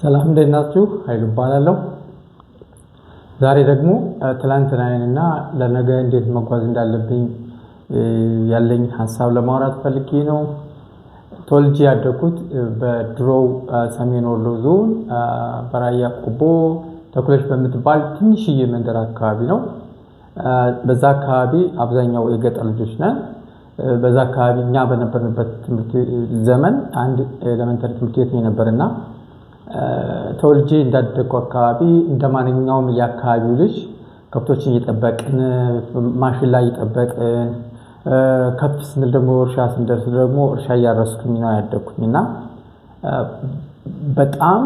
ሰላም እንዴት ናችሁ? ኃይሉ እባላለሁ። ዛሬ ደግሞ ትላንትናዬንና ለነገ እንዴት መጓዝ እንዳለብኝ ያለኝ ሀሳብ ለማውራት ፈልጌ ነው። ተወልጄ ያደግኩት በድሮው ሰሜን ወሎ ዞን በራያ ቆቦ ተኩለሽ በምትባል ትንሽዬ መንደር አካባቢ ነው። በዛ አካባቢ አብዛኛው የገጠር ልጆች ነን። በዛ አካባቢ እኛ በነበርንበት ትምህርት ዘመን አንድ elementary ትምህርት ቤት ነው የነበርና ተወልጄ እንዳደግኩ አካባቢ እንደ ማንኛውም የአካባቢው ልጅ ከብቶችን እየጠበቅን፣ ማሽላ እየጠበቅን፣ ከፍ ስንል ደግሞ እርሻ ስንደርስ ደግሞ እርሻ እያረስኩኝ ነው ያደግኩኝ። እና በጣም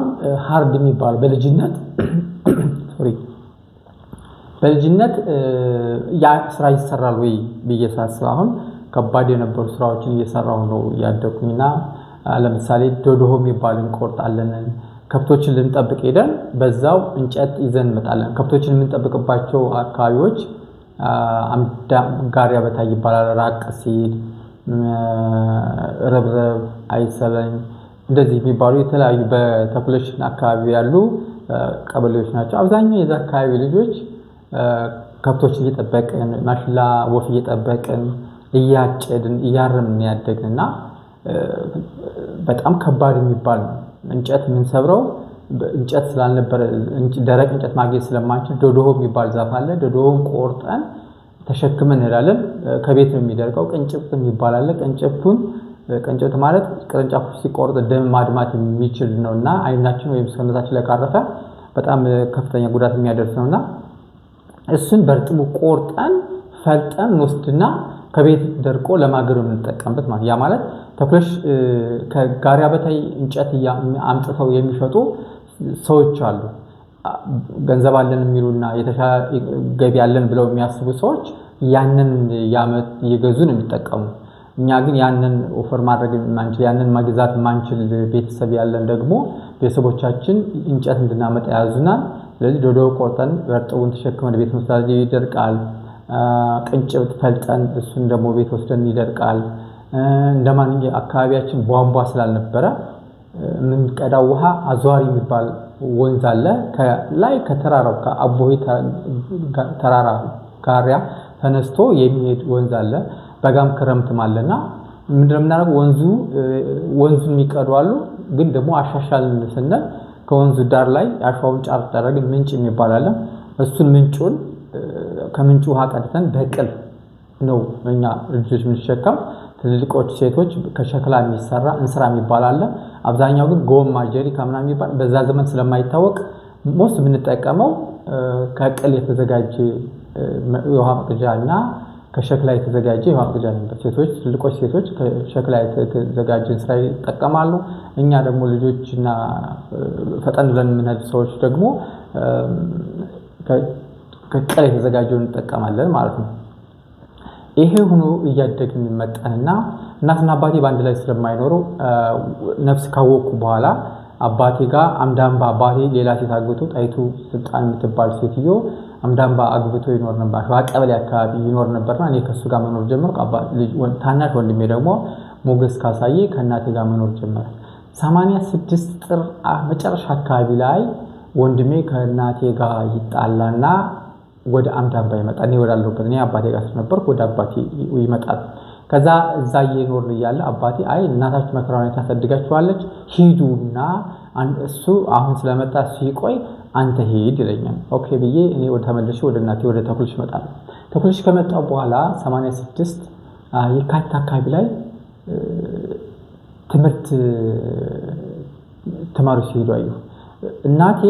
hard የሚባለው በልጅነት፣ sorry፣ በልጅነት ያ ስራ ይሰራል ወይ ብዬ ሳስብ አሁን ከባድ የነበሩ ስራዎችን እየሰራሁ ነው ያደግኩኝ። እና ለምሳሌ ዶዶሆ የሚባል እንቆርጣለን። ከብቶችን ልንጠብቅ ሄደን በዛው እንጨት ይዘን እንመጣለን። ከብቶችን የምንጠብቅባቸው አካባቢዎች ጋሪያ በታይ ይባላል። ራቅ ሲል ረብረብ፣ አይሰለኝ እንደዚህ የሚባሉ የተለያዩ በተኩለሽ አካባቢ ያሉ ቀበሌዎች ናቸው። አብዛኛው የዛ አካባቢ ልጆች ከብቶችን እየጠበቅን፣ ማሽላ ወፍ እየጠበቅን፣ እያጨድን፣ እያረምን ያደግን። እና በጣም ከባድ የሚባል ነው። እንጨት የምንሰብረው እንጨት ስላልነበረ፣ ደረቅ እንጨት ማግኘት ስለማንችል ዶዶሆ የሚባል ዛፍ አለ። ዶዶሆን ቆርጠን ተሸክመን እንሄዳለን። ከቤት ነው የሚደርቀው። ቅንጭብት የሚባል አለ። ቅንጭብቱን፣ ቅንጭብት ማለት ቅርንጫፉ ሲቆርጥ ደም ማድማት የሚችል ነው እና አይናችን ወይም ሰውነታችን ላይ ካረፈ በጣም ከፍተኛ ጉዳት የሚያደርስ ነው። እና እሱን በእርጥቡ ቆርጠን ፈልጠን እንወስድና ከቤት ደርቆ ለማገዶ የምንጠቀምበት ማለት። ያ ማለት ተኩለሽ ከጋሪያ በታይ እንጨት አምጥተው የሚሸጡ ሰዎች አሉ። ገንዘብ አለን የሚሉና የተሻለ ገቢ አለን ብለው የሚያስቡ ሰዎች ያንን እየገዙ ነው የሚጠቀሙ። እኛ ግን ያንን offer ማድረግ የማንችል፣ ያንን መግዛት የማንችል ቤተሰብ ያለን ደግሞ ቤተሰቦቻችን እንጨት እንድናመጣ ያዙናል። ስለዚህ ዶዶ ቆርጠን እርጥቡን ተሸክመን ቤት መስራት ይደርቃል። ቅንጭብት ፈልጠን እሱን ደግሞ ቤት ወስደን ይደርቃል። እንደ ማንኛውም አካባቢያችን ቧንቧ ስላልነበረ የምንቀዳው ውሃ አዟሪ የሚባል ወንዝ አለ። ከላይ ከተራራው ከአቦይ ተራራ ጋሪያ ተነስቶ የሚሄድ ወንዝ አለ። በጋም ክረምትም አለና ምንድነው የምናደርገው? ወንዙን የሚቀዱ አሉ። ግን ደግሞ አሻሻልን ስንል ከወንዙ ዳር ላይ አሸዋውን ጫር አደረግን፣ ምንጭ የሚባል አለ። እሱን ምንጩን ከምንጩ ውሃ ቀድተን በቅል ነው እኛ ልጆች የምንሸከም። ትልልቆች ሴቶች ከሸክላ የሚሰራ እንስራ የሚባል አለ። አብዛኛው ግን ጎማ ጀሪካ ምናምን የሚባል በዛ ዘመን ስለማይታወቅ most የምንጠቀመው ከቅል የተዘጋጀ የውሃ መቅጃ እና ከሸክላ የተዘጋጀ የውሃ መቅጃ ነበር። ሴቶች፣ ትልቆች ሴቶች ከሸክላ የተዘጋጀ እንስራ ይጠቀማሉ። እኛ ደግሞ ልጆችና ፈጠን ብለን የምንሄድ ሰዎች ደግሞ ከቅል የተዘጋጀውን እንጠቀማለን ማለት ነው። ይሄ ሆኖ እያደግን መጣንና እናትና አባቴ በአንድ ላይ ስለማይኖሩ ነፍስ ካወቅኩ በኋላ አባቴ ጋር አምዳምባ፣ አባቴ ሌላ ሴት አግብቶ፣ ጣይቱ ስልጣን የምትባል ሴትዮ አምዳምባ አግብቶ ይኖር ነበር። ሸዋ ቀበሌ አካባቢ ይኖር ነበርና እኔ ከእሱ ጋር መኖር ጀመርኩ። ታናሽ ወንድሜ ደግሞ ሞገስ ካሳዬ ከእናቴ ጋር መኖር ጀመረ። 86 ጥር መጨረሻ አካባቢ ላይ ወንድሜ ከእናቴ ጋር ይጣላና ወደ አምዳምባ ይመጣል። እኔ ወዳለሁበት፣ እኔ አባቴ ጋር ስለነበርኩ ወደ አባቴ ይመጣል። ከዛ እዛ እየኖርን እያለ አባቴ አይ እናታችሁ መከራውን ታሳድጋችኋለች፣ ሂዱና እሱ አሁን ስለመጣ ሲቆይ አንተ ሂድ ይለኛል። Okay ብዬ እኔ ወደ ተመልሼ ወደ እናቴ ወደ ተኩልሽ እመጣለሁ። ተኩልሽ ከመጣሁ በኋላ 86 የካቲት አካባቢ ላይ ትምህርት ተማሪዎች ሲሄዱ አየሁ። እናቴ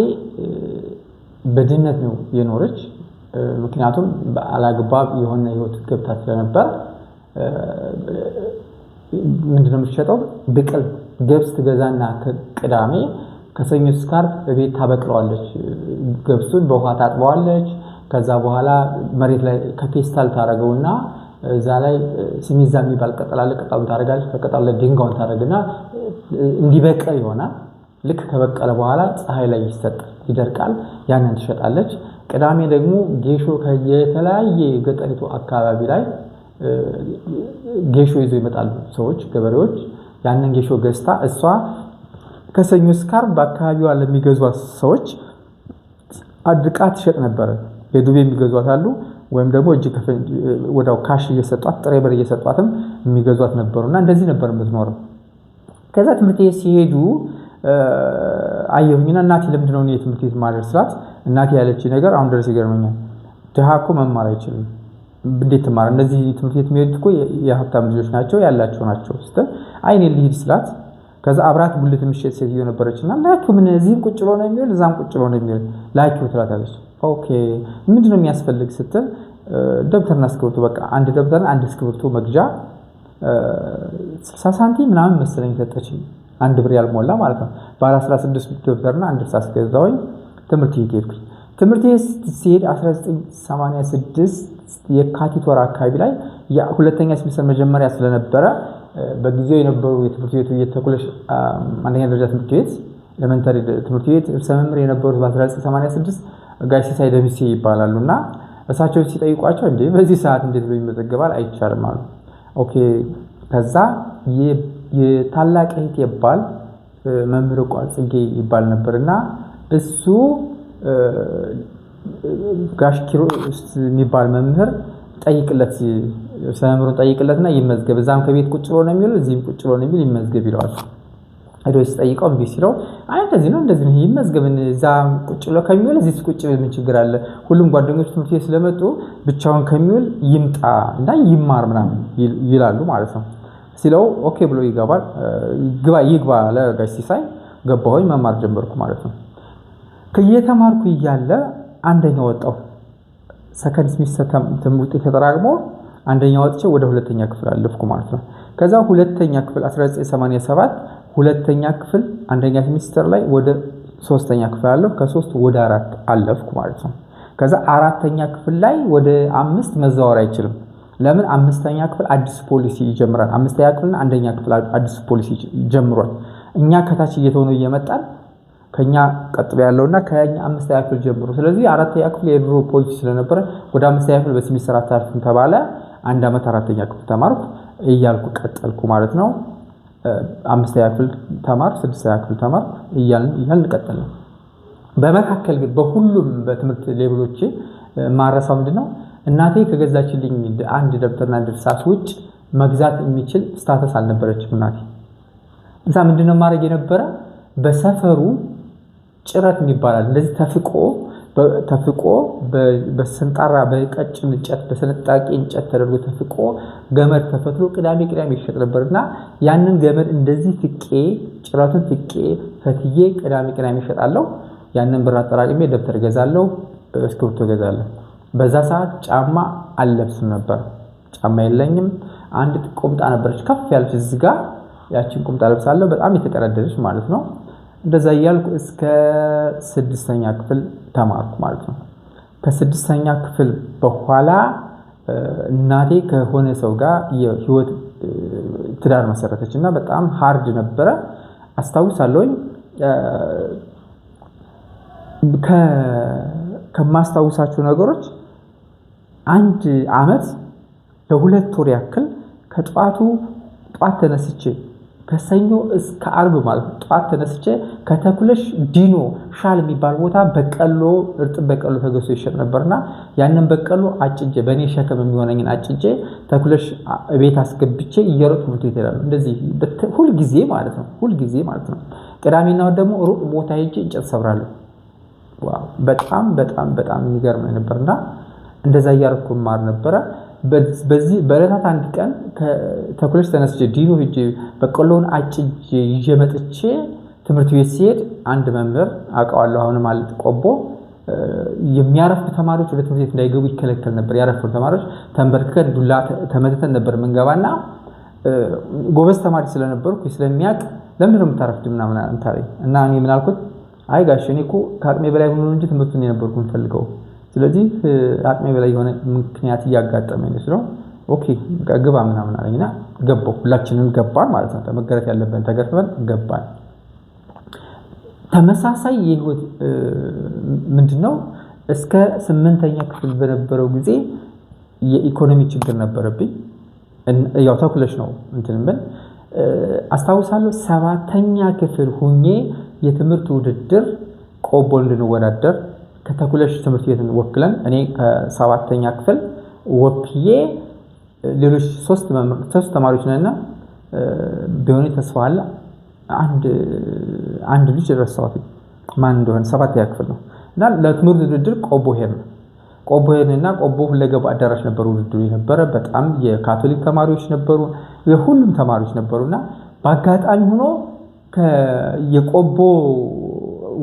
በድህነት ነው የኖረች። ምክንያቱም አላግባብ የሆነ ህይወት ገብታ ስለነበር ምንድነው የምትሸጠው? ብቅል ገብስ ትገዛና ከቅዳሜ ከሰኞ እስከ ዓርብ በቤት ታበቅለዋለች። ገብሱን በውሃ ታጥበዋለች። ከዛ በኋላ መሬት ላይ ከፔስታል ታደርገውና እዛ ላይ ሲሚዛ የሚባል ቅጠል አለ። ቅጠሉን ታደርጋለች። ከቅጠሉ ላይ ድንጋዩን ታደርግና እንዲበቅል ይሆናል። ልክ ከበቀለ በኋላ ፀሐይ ላይ ይሰጣል፣ ይደርቃል። ያንን ትሸጣለች። ቅዳሜ ደግሞ ጌሾ ከየተለያየ ገጠሪቱ አካባቢ ላይ ጌሾ ይዘው ይመጣሉ ሰዎች፣ ገበሬዎች። ያንን ጌሾ ገዝታ እሷ ከሰኞ እስከ ዓርብ በአካባቢዋ ለሚገዟት ሰዎች አድቃ ትሸጥ ነበረ። የዱቤ የሚገዟት አሉ፣ ወይም ደግሞ እጅ ወዲያው cash እየሰጧት ጥሬ ብር እየሰጧትም የሚገዟት ነበሩ። እና እንደዚህ ነበር የምትኖረው። ከዛ ትምህርት ቤት ሲሄዱ አየሁኝና እናቴ ለምንድን ነው እኔ ትምህርት ቤት ማደር ስላት እናቴ ያለችኝ ነገር አሁን ድረስ ይገርመኛል። ድሃ እኮ መማር አይችልም። እንዴት ትማር? እነዚህ ትምህርት ቤት የሚሄዱት እኮ የሀብታም ልጆች ናቸው ያላቸው ናቸው ስትል አይ እኔ ልሂድ ስላት ከዛ አብራት ጉልት የሚሸጥ ሴትዮ ነበረችና ላኪው ምን እዚህም ቁጭ ብሎ ነው የሚውል እዛም ቁጭ ብሎ ነው የሚውል ላኪው ትላታለች። Okay ምንድን ነው የሚያስፈልግ ስትል ደብተርና እስክሪብቶ በቃ አንድ ደብተርና አንድ እስክሪብቶ መግዣ 60 ሳንቲም ምናምን መሰለኝ ሰጠችኝ። አንድ ብር ያልሞላ ማለት ነው። ባለ 16 ደብተርና አንድ እርሳስ ገዛሁኝ። ትምህርት ቤት ሄድኩኝ። ትምህርት ቤት ሲሄድ 1986 የካቲት ወር አካባቢ ላይ ሁለተኛ ሴሚስተር መጀመሪያ ስለነበረ በጊዜው የነበሩ የትምህርት ቤቱ የተኩለሽ አንደኛ ደረጃ ትምህርት ቤት elementary ትምህርት ቤት ርዕሰ መምህር የነበሩት በ1986 ጋሽ ሲሳይ ደምሴ ይባላሉ እና እሳቸው ሲጠይቋቸው እንዴ በዚህ ሰዓት እንዴት ብሎ ይመዘገባል አይቻልም አሉ። Okay ከዛ የታላቅ እህቴ ባል መምህር ጽጌ ይባል ነበርና እሱ ጋሽ ኪሮስ የሚባል መምህር ጠይቅለት ርዕሰ መምህሩን ጠይቅለትና ይመዝገብ፣ እዛም ከቤት ቁጭ ብሎ ነው የሚውል እዚህም ቁጭ ብሎ ነው የሚውል ይመዝገብ ይለዋል። ሄዶ ሲጠይቀው እምቢ ሲለው አይ እንደዚህ ነው እንደዚህ ነው ይመዝገብ፣ እዛ ቁጭ ብሎ ከሚውል እዚህ ቁጭ ብል ምን ችግር አለ? ሁሉም ጓደኞቹ ትምህርት ቤት ስለመጡ ብቻውን ከሚውል ይምጣ እና ይማር ምናምን ይላሉ ማለት ነው ሲለው okay ብሎ ይገባል። ይግባ ለጋሽ ሲሳይ። ገባሁኝ፣ መማር ጀመርኩ ማለት ነው። እየተማርኩ እያለ አንደኛ ወጣሁ። Second semester ውጤት ተጠራቅሞ አንደኛ ወጥቼ ወደ ሁለተኛ ክፍል አለፍኩ ማለት ነው። ከዛ ሁለተኛ ክፍል 1987 ሁለተኛ ክፍል አንደኛ ሴሚስተር ላይ ወደ ሶስተኛ ክፍል አለፍኩ። ከሶስት ወደ አራት አለፍኩ ማለት ነው። ከዛ አራተኛ ክፍል ላይ ወደ አምስት መዛወር አይችልም። ለምን? አምስተኛ ክፍል አዲስ ፖሊሲ ይጀምራል። አምስተኛ ክፍልና አንደኛ ክፍል አዲስ ፖሊሲ ጀምሯል። እኛ ከታች እየተሆነ እየመጣን ከኛ ቀጥሎ ያለውና ከኛ አምስተኛ ክፍል ጀምሮ፣ ስለዚህ አራተኛ ክፍል የድሮ ፖሊሲ ስለነበረ ወደ አምስተኛ ክፍል በሴሚስተር አታልፍም ተባለ። አንድ ዓመት አራተኛ ክፍል ተማርኩ እያልኩ ቀጠልኩ ማለት ነው። አምስተኛ ክፍል ተማርኩ፣ ስድስተኛ ክፍል ተማርኩ እያልን ቀጠልን። በመካከል ግን በሁሉም በትምህርት level ኦቼ ማረሳው ምንድነው እናቴ ከገዛችልኝ አንድ ደብተርና አንድ እርሳስ ውጭ መግዛት የሚችል status አልነበረችም እናቴ። እዛ ምንድነው ማድረግ የነበረ በሰፈሩ ጭረት የሚባል እንደዚህ ተፍቆ በሰንጣራ በቀጭን እንጨት በሰነጣቂ እንጨት ተደርጎ ተፍቆ ገመድ ተፈትሎ ቅዳሜ ቅዳሜ ይሸጥ ነበርና ያንን ገመድ እንደዚህ ፍቄ ጭረቱን ፍቄ ፈትዬ ቅዳሜ ቅዳሜ እሸጣለሁ። ያንን ብር አጠራቅሜ ደብተር እገዛለሁ፣ እስክሪብቶ እገዛለሁ። በዛ ሰዓት ጫማ አልለብስም ነበር። ጫማ የለኝም። አንድ ቁምጣ ነበረች ከፍ ያለች እዚህ ጋር፣ ያችን ቁምጣ ለብሳለሁ። በጣም የተቀረደደች ማለት ነው። እንደዛ እያልኩ እስከ ስድስተኛ ክፍል ተማርኩ ማለት ነው። ከስድስተኛ ክፍል በኋላ እናቴ ከሆነ ሰው ጋር የህይወት ትዳር መሰረተች እና በጣም hard ነበረ። አስታውሳለሁኝ ከማስታውሳቸው ነገሮች አንድ አመት ለሁለት ወር ያክል ከጧቱ ጧት ተነስቼ ከሰኞ እስከ ዓርብ ማለት ነው። ጧት ተነስቼ ከተኩለሽ ዲኖ ሻል የሚባል ቦታ በቀሎ እርጥብ በቀሎ ተገዝቶ ይሸጥ ነበርና ያንን በቀሎ አጭጄ በእኔ ሸክም የሚሆነኝን አጭጄ ተኩለሽ ቤት አስገብቼ እየሮጥኩ ትምህርት ቤት እሄዳለሁ። እንደዚህ ሁል ጊዜ ማለት ነው። ሁል ጊዜ ማለት ነው። ቅዳሜና እሑድ ደግሞ ሩቅ ቦታ ሄጄ እንጨት ሰብራለሁ። Wow በጣም በጣም በጣም የሚገርም ነበርና እንደዛ እያደረኩ እማር ነበረ። በዚህ በዕለታት አንድ ቀን ተኩለሽ ተነስቼ ዲኖ ሄጄ በቆሎውን አጭጄ ይዤ መጥቼ ትምህርት ቤት ሲሄድ አንድ መምህር አውቀዋለሁ አሁንም አለ ቆቦ የሚያረፍዱ ተማሪዎች ወደ ትምህርት ቤት እንዳይገቡ ይከለከል ነበር። ያረፈዱ ተማሪዎች ተንበርክከን ዱላ ተመትተን ነበር የምንገባና ጎበዝ ተማሪ ስለነበርኩ ስለሚያውቅ ለምንድን ነው የምታረፍድ ምናምን አለኝ። እና እኔ ምን አልኩት? አይ ጋሽ እኔ እኮ ከአቅሜ በላይ ሆኖ እንጂ ትምህርቱን የነበርኩ የምፈልገው ስለዚህ አቅሜ በላይ የሆነ ምክንያት እያጋጠመኝ ነው ስለው okay ግባ ምናምን አለኝና ገባሁ። ሁላችንም ገባን ማለት ነው። መገረፍ ያለብን ተገርፈን ገባን። ተመሳሳይ የህይወት ምንድነው እስከ 8ኛ ክፍል በነበረው ጊዜ የኢኮኖሚ ችግር ነበረብኝ። ያው ተኩለሽ ነው እንትን ምን አስታውሳለሁ 7ኛ ክፍል ሁኜ የትምህርት ውድድር ቆቦ እንድንወዳደር ከተኩለሽ ትምህርት ቤት ወክለን እኔ ከ7ኛ ክፍል ወክዬ ሌሎች 3 ተማሪዎች ነንና ቢሆን ተስፋ አለ። አንድ ልጅ ረሳሁት ማን እንደሆነ 7ኛ ክፍል ነው። እና ለትምህርት ውድድር ቆቦ ሄድን። ቆቦ ሄድንና ቆቦ ሁለገብ አዳራሽ ነበር ውድድሩ የነበረ። በጣም የካቶሊክ ተማሪዎች ነበሩ፣ የሁሉም ተማሪዎች ነበሩና በአጋጣሚ ሆኖ የቆቦ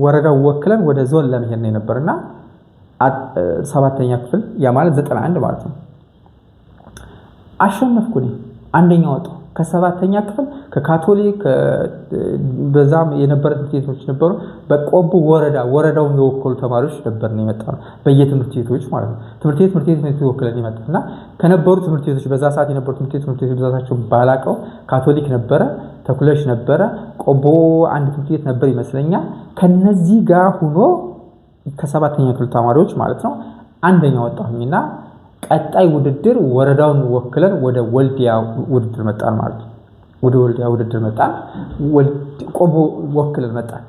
ወረዳው ወክለን ወደ ዞን ለመሄድ ነው የነበርና 7ኛ ክፍል ያ ማለት 91 ማለት ነው። አሸነፍኩ እኔ፣ አንደኛ ወጣሁ። ከ7ኛ ክፍል ከካቶሊክ በዛም የነበረ ትምህርት ቤቶች ነበሩ። በቆቦ ወረዳውን የወከሉ ተማሪዎች ነበር ነው የመጣነው በየትምህርት ቤቶች ማለት ነው። ትምህርት ቤት ትምህርት ቤት ትምህርት ቤት ወክለን የመጣና ከነበሩ ትምህርት ቤቶች በዛ ሰዓት የነበሩ ትምህርት ቤቶች ብዛታቸውን ባላቀው ካቶሊክ ነበረ፣ ተኩለሽ ነበረ፣ ቆቦ አንድ ትምህርት ቤት ነበር ይመስለኛል። ከነዚህ ጋር ሆኖ ከ7ኛ ክፍል ተማሪዎች ማለት ነው አንደኛ ወጣሁኝና ቀጣይ ውድድር ወረዳውን ወክለን ወደ ወልዲያ ውድድር መጣን ማለት ነው። ወደ ወልዲያ ውድድር መጣን። ቆቦ ወክለን መጣን።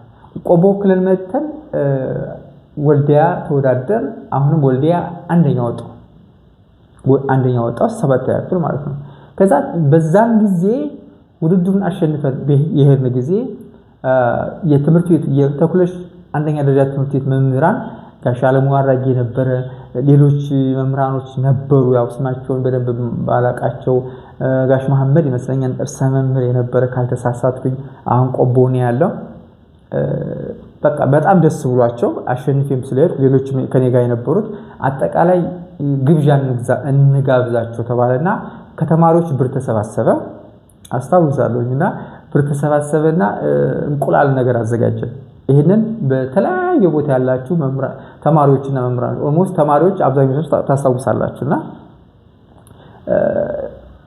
ቆቦ ወክለን መጥተን ወልዲያ ተወዳደር። አሁንም ወልዲያ አንደኛ ወጣሁ። አንደኛ ወጣሁ 7ኛ ክፍል ማለት ነው። ከዛ በዛን ጊዜ ውድድሩን አሸንፈን የሄድን ጊዜ የትምህርት ቤት የተኩለሽ አንደኛ ደረጃ ትምህርት ቤት መምህራን ጋሽ አለሙ አራጌ ነበረ፣ ሌሎች መምህራኖች ነበሩ። ያው ስማቸውን በደንብ ባላቃቸው ጋሽ መሐመድ ይመስለኛል ርዕሰ መምህር የነበረ ካልተሳሳትኩኝ፣ አሁን ቆቦ ነው ያለው። በቃ በጣም ደስ ብሏቸው አሸንፌም ስለሄድኩ ሌሎችም ከኔ ጋር የነበሩት አጠቃላይ ግብዣ እንጋብዛቸው ተባለና ከተማሪዎች ብር ተሰባሰበ። አስታውሳለሁኝና ብር ተሰባሰበና እንቁላል ነገር አዘጋጀን። ይሄንን በተለያየ ቦታ ያላችሁ ተማሪዎችና መምህራን almost ተማሪዎች አብዛኞቹ ታስታውሳላችሁና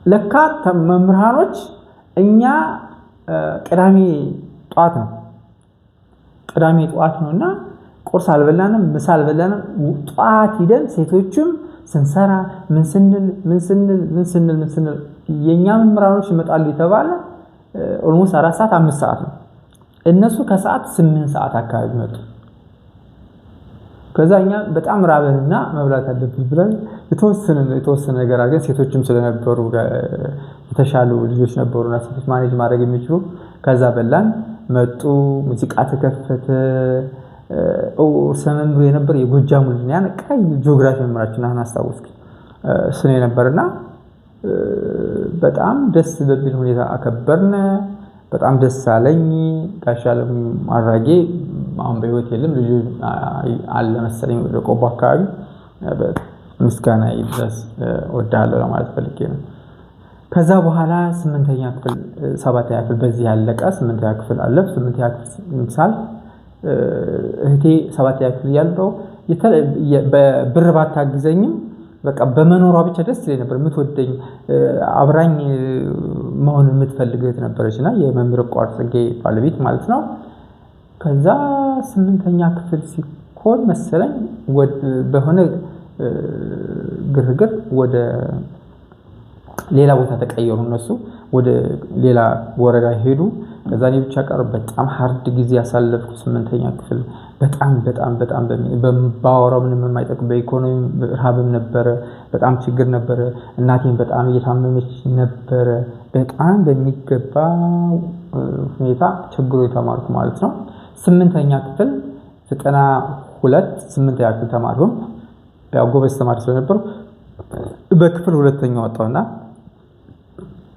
ለካ መምህራኖች እኛ ቅዳሜ ጧት ነው ቅዳሜ ጧት ነውና ቁርስ አልበላንም፣ ምሳ አልበላንም። ጧት ሂደን ሴቶችም ስንሰራ ምን ስንል ምን ስንል ምን ስንል ምን ስንል የኛ መምህራኖች ይመጣሉ የተባለ almost 4 ሰዓት 5 ሰዓት ነው። እነሱ ከሰዓት 8 ሰዓት አካባቢ መጡ። ከዛ እኛ በጣም ራበንና መብላት አለብን ብለን የተወሰነ ነገር አድርገን ሴቶችም ስለነበሩ የተሻሉ ልጆች ነበሩና ሴቶች manage ማድረግ የሚችሉ ከዛ በላን። መጡ፣ ሙዚቃ ተከፈተ። ሰመምሩ የነበር የጎጃሙ ልጅ ያን ቀይ ጂኦግራፊ መምህራችን አሁን አስታወስኩኝ እሱ ነው የነበርና በጣም ደስ በሚል ሁኔታ አከበርን። በጣም ደስ አለኝ። ጋሽ አለሙ አራጌ አሁን በህይወት የለም፣ ልጁ አለ መሰለኝ ወደ ቆቦ አካባቢ። ምስጋና ይድረስ እወድሃለሁ ለማለት ፈልጌ ነው። ከዛ በኋላ 8ኛ ክፍል 7ኛ ክፍል በዚህ ያለቀ። 8ኛ ክፍል አለፍ። 8ኛ ክፍል ሳልፍ እህቴ 7ኛ ክፍል እያለሁ በብር ባታግዘኝም በቃ በመኖሯ ብቻ ደስ ይለኝ ነበር። የምትወደኝ አብራኝ መሆን የምትፈልግ እህት ነበረችና የመምህር ቋር ጽጌ ባለቤት ማለት ነው። ከዛ 8ኛ ክፍል ሲኮን መሰለኝ በሆነ ግርግር ወደ ሌላ ቦታ ተቀየሩ። እነሱ ወደ ሌላ ወረዳ ሄዱ። ከዛ እኔ ብቻ ቀረሁ። በጣም hard ጊዜ ያሳለፍኩ 8ኛ ክፍል በጣም በጣም በጣም ባወራው ምንም የማይጠቅም በኢኮኖሚ ረሃብም ነበረ፣ በጣም ችግር ነበረ። እናቴም በጣም እየታመመች ነበረ። በጣም በሚገባ ሁኔታ ችግሩ የተማርኩ ማለት ነው። 8ኛ ክፍል 92 8ኛ ክፍል ተማሪ ሆንኩ። ያው ጎበዝ ተማሪ ስለነበርኩ በክፍል 2ኛ ወጣሁና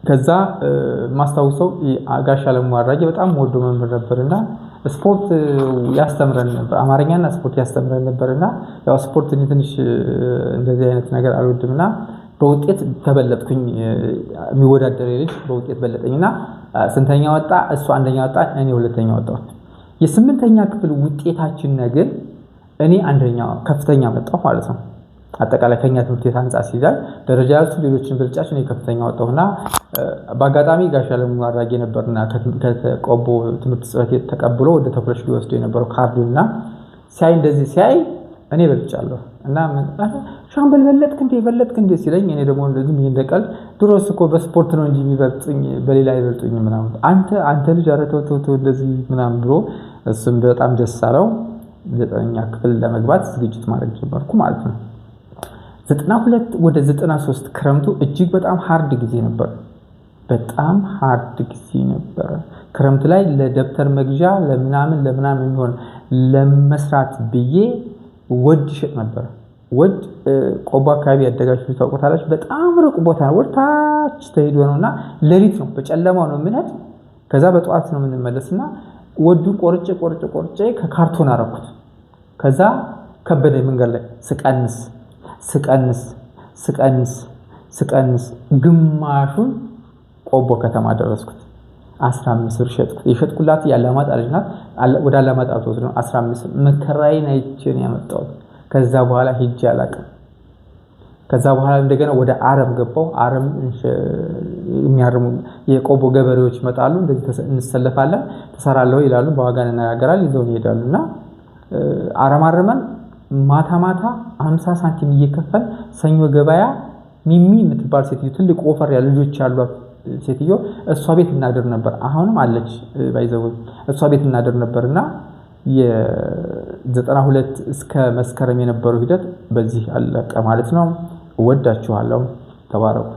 ከዛ ማስታውሰው ጋሽ አለሙ አራጌ በጣም ወዶ መምህር ነበርና ስፖርት ያስተምረን ነበር። አማርኛና ስፖርት ያስተምረን ነበርና ያው ስፖርት ትንሽ እንደዚህ አይነት ነገር አልወድምና በውጤት ተበለጥኩኝ። የሚወዳደር ልጅ በውጤት በለጠኝና ስንተኛ ወጣ? እሱ አንደኛ ወጣ፣ እኔ 2ኛ ወጣሁ። የ8ኛ ክፍል ውጤታችን ግን እኔ አንደኛ ከፍተኛ መጣሁ ማለት ነው። አጠቃላይ ከኛ ትምህርት ቤት አንፃር ሲታይ ደረጃ ያዙ ሌሎችን ብልጫችን እኔ ከፍተኛ ወጣሁና በአጋጣሚ ጋሽ አለሙ አራጌ ነበርና ከቆቦ ትምህርት ጽሕፈት ቤት ተቀብሎ ወደ ተኩለሽ ሊወስደው የነበረው ካርዱና ሲያይ እንደዚህ ሲያይ እኔ በልጫለሁ እና ሻምበል በለጥክ እንዴ በለጥክ እንዴ ሲለኝ እኔ ደግሞ እንደዚህ ምን እንደቀልድ ድሮስ እኮ በስፖርት ነው እንጂ የሚበልጡኝ በሌላ አይበልጡኝ ምናምን፣ አንተ ልጅ ኧረ ተው ተው ተው እንደዚህ ምናምን ብሎ እሱም በጣም ደስ አለው። 9ኛ ክፍል ለመግባት ዝግጅት ማድረግ ጀመርኩ ማለት ነው። 92 ወደ 93 ክረምቱ እጅግ በጣም hard ጊዜ ነበር። በጣም hard ጊዜ ነበረ። ክረምት ላይ ለደብተር መግዣ ለምናምን ለምናምን የሚሆን ለመስራት ብዬ ወድ ይሸጥ ነበር። ወድ ቆቦ አካባቢ ያደጋችሁ ታውቁታላችሁ። በጣም ሩቅ ቦታ ነው። ወደ ታች ተሄዶ ነውና ሌሊት ነው፣ በጨለማው ነው የምንሄድ። ከዛ በጠዋት ነው የምንመለስና ወዱን ቆርጬ ቆርጬ ቆርጬ ከካርቶን አረኩት። ከዛ ከበደ መንገድ ላይ ስቀንስ ስቀንስ ስቀንስ ስቀንስ ግማሹን ቆቦ ከተማ ደረስኩት። 15 ብር ሸጥኩት። የሸጥኩላት የአላማጣ ልጅ ናት። ወደ አላማጣ ተወስዶ ነው 15። መከራዬን አይቼ ነው ያመጣሁት። ከዛ በኋላ ሂጄ አላውቅም። ከዛ በኋላ እንደገና ወደ አረም ገባው። አረም የሚያርሙ የቆቦ ገበሬዎች ይመጣሉ። እንደዚህ እንሰለፋለን፣ ትሰራለህ ይላሉ። በዋጋ እንነጋገራለን፣ ይዘውን ይሄዳሉ። እና አረም አርመን ማታ ማታ 50 ሳንቲም እየከፈል ሰኞ ገበያ ሚሚ የምትባል ሴትዮ፣ ትልቅ ወፈር ያሉ ልጆች ያሏት ሴትዮ፣ እሷ ቤት እናድር ነበር። አሁንም አለች ባይዘው፣ እሷ ቤት እናድር ነበርና የ92 እስከ መስከረም የነበረው ሂደት በዚህ አለቀ ማለት ነው። እወዳችኋለሁ። ተባረኩ።